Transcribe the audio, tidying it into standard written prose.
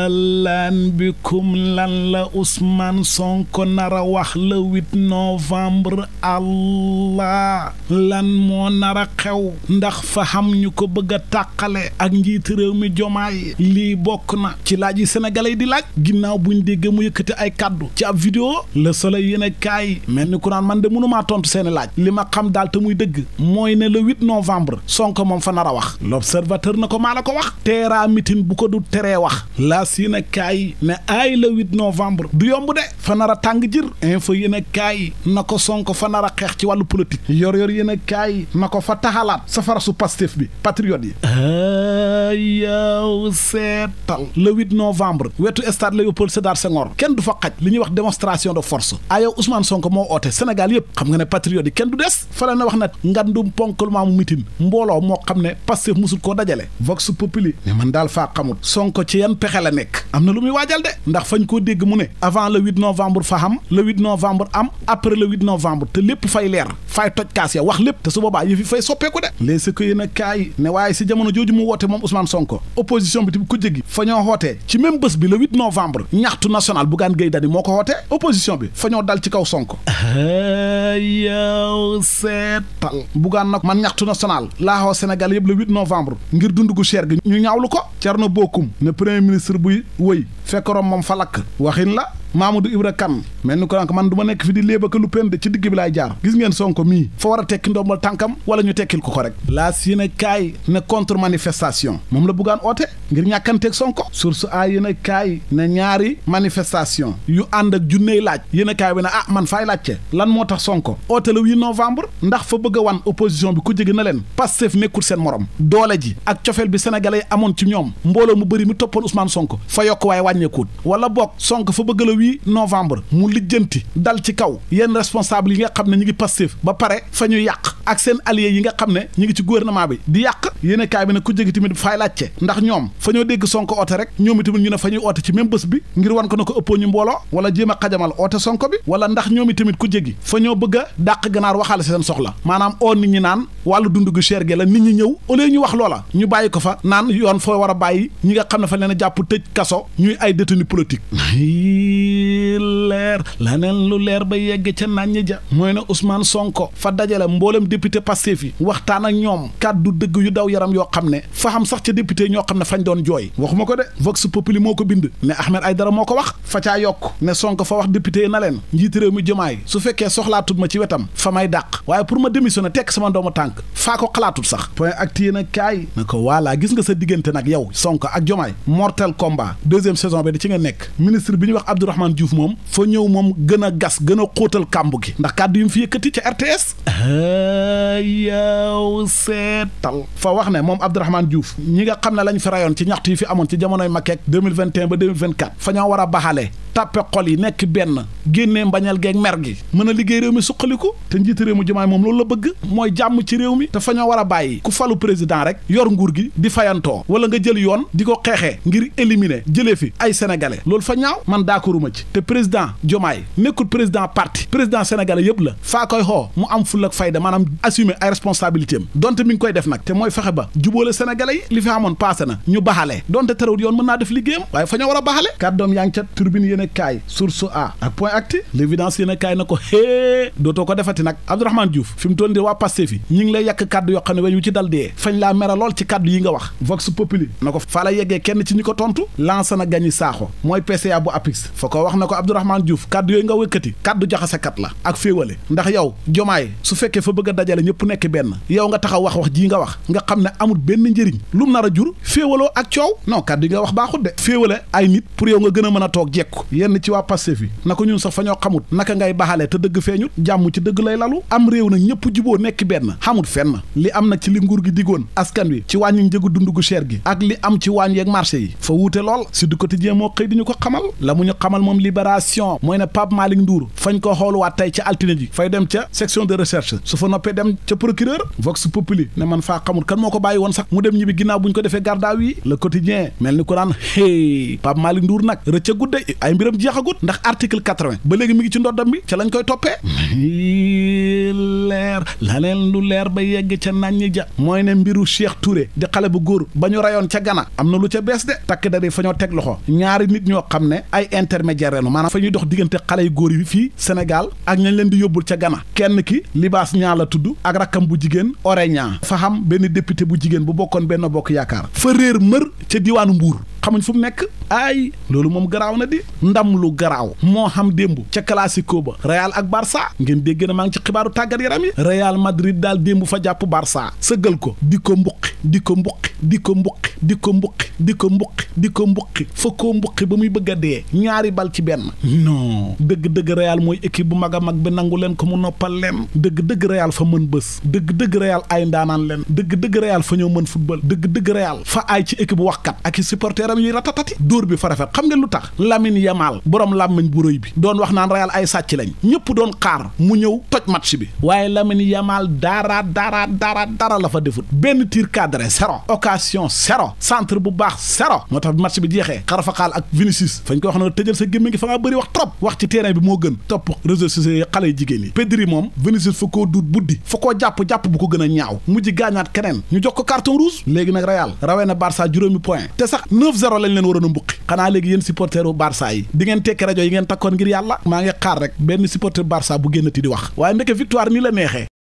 lan bikum lan la Ousmane Sonko nara wax le 8 novembre allah lan moo nara xew ndax fa xam ñu ko bëgg a tàqale ak njiiti réew mi Jomaay lii bokk na ci laaj yi sénégalais yi di laaj ginnaaw buñ déggee mu yëkkati ay kaddu ci ab vidéo Le Soleil yéen a kaay mel ni ku naan man de mënumaa tontu seeni laaj li ma xam daal te muy dëgg mooy ne le 8 novembre Sonko moom fa nar a wax L'Observateur na ko maa la ko wax teeraa mitin bu ko du teree wax laas yéen a kaay ne ay le 8 novembre du yomb de fa nar a tàng jër info yéen a kaay na ko Sonko fa nar a xeex ci wàllu politique yor yéen a kaay na ko fa taxalaat safara su Pastef bi patriote yi yow seetal le 8 novembre wetu stade Léopold Sédar Senghor kenn du fa xaj li ñuy wax démonstration de force yow Ousmane Sonko moo oote Sénégal yëpp xam nga ne patriote yi kenn du des fa la na wax na ngandum ponkal maamu mitin mbooloo moo xam ne Pastef musul koo dajale Vox Populi ne man daal faa xamul Sonko ci yan pexe la nekk am na lu muy waajal de ndax fañ koo dégg mu ne avant le 8 novembre fa xam le 8 novembre am après le 8 novembre te lépp fay leer fay toj kaas ya wax lépp te su boobaa yëf yi fay soppeeku de léegi ko yéen a kaay ne waaye si jamono jooju mu woote moom Ousmane Sonko opposition bi tamit ku jéggi fa ñoo wootee ci même bés bi le 8 novembre ñaxtu national Bougane Gueye Dany moo ko wootee opposition bi fa ñoo dal ci kaw Sonko yow seetal Bougane nag man ñaxtu national laa xaw Sénégal yëpp le 8 novembre ngir dund gu cher gi ñu ñaawlu ko Thierno Bocoum ne premier ministre buy wëy fekk rom moom fa lakk waxin la Mamadou Ibra Kane mel ni ko nag man du ma nekk fi di léebaka lu pende ci digg bi laay jaar gis ngeen Sonko mii fa war a tekki ndombal tànkam wala ñu tekkil ko rek laas yéen a kaay ne contre manifestation moom la Bougane oote ngir ñàkkanteeg Sonko source a yéen a kaay ne ñaari manifestation yu ànd ak junney laaj yéen a kaay bi ne man faay laajte lan moo tax Sonko oote le 8 novembre ndax fa bëgg a wan opposition bi ku jege na leen Pastef nekkul seen morom doole ji ak cofeel bi sénégalais amoon ci ñoom mbooloo mu bëri mi toppoon Ousmane Sonko fa yokk waaye wàññeekuut wala boog Sonko fa bëgg la 8 novembre mu lijjanti dal ci kaw yenn responsable yi nga xam ne ñi ngi Pastef ba pare fa ñu yàq ak seen alliés yi nga xam ne ñi ngi ci gouvernement bi di yàq yéene kaay bi ne ku jegi tamit fay laajte ndax ñoom fa ñoo dégg Sonko oote rek ñoom itamit ñu ne fa ñuy oote ci même bés bi ngir wan ko na ko ëppoo ñu mbooloo wala jéem a xajamal oote Sonko bi wala ndax ñoom itamit ku jegi fa ñoo bëgg a dàq ganaar waxaale seen soxla maanaam oo nit ñi naan wàllu dund gu cher gi la nit ñi ñëw au lieu ñu wax loola ñu bàyyi ko fa naan yoon fa war a bàyyi ñi nga xam ne fa leen a jàpp tëj kaso ñuy ay détenu politique leer laneen lu leer ba yegg ca naññ ja mooy ne Ousmane Sonko fa dajale mboolem député Pastef yi waxtaan ak ñoom kàddu dëgg yu daw yaram yoo xam ne fa xam sax ca député ñoo xam ne fañ doon jooy waxuma ko de Vox Populi moo ko bind ne Ahmed Aïdara moo ko wax fa caa yokk ne Sonko fa wax député yi na leen njiiti réew mi Diomaye su fekkee soxlaatut ma ci wetam fa may dàq waaye pour ma démissionner tekk sama doomu tànk faa ko xalaatut sax point acte yéen a kaay na ko voilà gis nga sa diggante nag yow Sonko ak Diomaye mortel combat deuxième saison bi di ci nga nekk ministre bi ñuy wax Abdourahmane Diouf moom fa ñëw moom gën a gas gën a xóotal kàmb gi ndax kàddu yi mu fi yëkkati ca RTS yow seetal fa wax ne moom Abdourahmane Diouf ñi nga xam ne lañ fi rayoon ci ñaxtu yi fi amoon ci jamonoy Makeek 2021 ba 2024 fa ñoo war a baxale tàppe xol yi nekk benn génnee mbañal geeg mer gi mën a liggéey réew mi suqaliku te njiiti réew mi Diomaye moom loolu la bëgg mooy jàmm ci réew mi te fa ñoo war a bàyyi ku falu président rek yor nguur gi di fayantoo wala nga jël yoon di ko xeexee ngir éliminer jëlee fi ay sénégalais loolu fa ñaaw man d'accorduma ci te président Diomaye nekkul président parti président sénégalais yëpp la faa koy xoo mu am ful ak fayda maanaam assumer ay responsabilité am donte mi ngi koy def nag te mooy fexe ba jubóole sénégalais yi li fi amoon passé na ñu baxalee donte terewul yoon mën naa def liggéeyam waaye fa ñoo war a baxale kàddoom yaa ngi ca turbine yéen kaay source a ak point acti l'évidence yéen kaay na ko dootoo ko defati nag Abdourahmane Diouf fi mu toll nii waa Pastef fi ñi ngi lay yàq kàddu yoo xam ne weñ wu ci dal dee fañ laa mera lool ci kàddu yi nga wax Vox Populi na ko faa la yeggee kenn ci ñi ko tontu Lansana Gagny Sakho mooy PCA bu APIX fa ko wax na ko Abdourahmane Diouf kàddu yooyu nga wëkkati kàddu jaxasekat la ak féewale ndax yow Diomaye su fekkee fa bëgg a dajale ñëpp nekk benn yow nga taxaw wax jii nga wax nga xam ne amul benn njëriñ lu mu nar a jur féewaloo ak coow non kàddu yi nga wax baaxut de féewale ay nit pour yow nga gën a mën a toog jekku yenn ci waa Pastef yi na ko ñun sax fa ñoo xamut naka ngay baxale te dëgg feeñut jàmm ci dëgg lay lalu am réew nag ñëpp juboo nekk benn xamut fenn li am nag ci li nguur gi digoon askan wi ci wàññi njëgu dund gu cher gi ak li am ci waañ yeeg marché yi fa wuute lool si du quotidien moo xëy di ñu ko xamal la mu ñu xamal moom libération mooy ne Pape Malick Ndour fañ ko xooluwaat tey ca altine ji fay dem ca section de recherche su fa noppee dem ca procureur Vox Populi ne man faa xamul kan moo ko bàyyi woon sax mu dem ñibbi ginnaaw bu ñu ko defee garde à vue le quotidien mel ni ko naan hey Pape Malick Ndour nag rëcc gudde ay mbiram jeexagut ndax article 80 ba léegi mi ngi ci ndoddam bi ca lañ koy toppee leer la leen lu leer ba yegg ca nañ ja mooy ne mbiru Cheikh Touré di xale bu góor ba ñu rayoon ca Gana am na lu ca bees de takk dari fa ñoo teg loxo ñaari nit ñoo xam ne ay intermédiaire renu maanaam fa ñuy dox diggante xale yu góor yi fii Sénégal ak ñañ leen di yóbbul ca Gana kenn ki Libaas ñaa la tudd ak rakkam bu jigéen ore ñaa fa xam benn député bu jigéen bu bokkoon Benno Bokk Yaakaar fa réer mër ca diwaanu Mbuur xamuñ fu mu nekk ay loolu moom garaaw na di ndam lu garaaw moo xam démb ca classico ba Real ak Barça ngeen dégg na maa ngi ci xibaaru tàggat yaram yi Real Madrid daal démb fa jàpp Barça sëggal ko di ko mbuqi di ko mbuqi di ko mbuqi di ko mbuqi di ko mbuqi di ko mbuqi fa koo mbuqi ba muy bëgg a dee ñaari bal ci benn non dëgg-dëgg Real mooy équipe bu mag a mag bi nangu leen ko mu noppal leen dëgg-dëgg Real fa mën bés dëgg-dëgg Real ay ndaanaan leen dëgg-dëgg Real fa ñoo mën football dëgg-dëgg Real fa ay ci équipe bu waxkat ak i supporteram yuy ratatati dóor bi fa rafet xam ngeen lu tax Lamine Yamal borom làmmiñ bu rëy bi doon wax naan Real ay sàcc lañ ñëpp doon xaar mu ñëw toj match bi waaye Lamine Yamal dara la fa defut benn tir cadré zéro occasion zéro centre bu baax zéro moo tax match bi jeexee xarafaxaal ak Vinicius fañ ko wax na tëjal sa gémmiñ gi fa nga bëri wax trop wax ci terrain bi moo gën topp réseaux sociaux yi xale yu jigéen yi Pedri moom Vinicius fa koo duut buddi fa koo jàpp bu ko gën a ñaaw mujj gaañaat keneen ñu jox ko carton rouge léegi nag Real rawee na Barça juróomi point te sax 9-0 lañ leen waroon a mbuqi xanaa léegi yéen supporteru Barça yi di ngeen tekki rajo yi ngeen takkoon ngir yàlla maa ngi xaar rek benn supporter Barça bu génnati di wax waaye ndeke victoire nii la neexee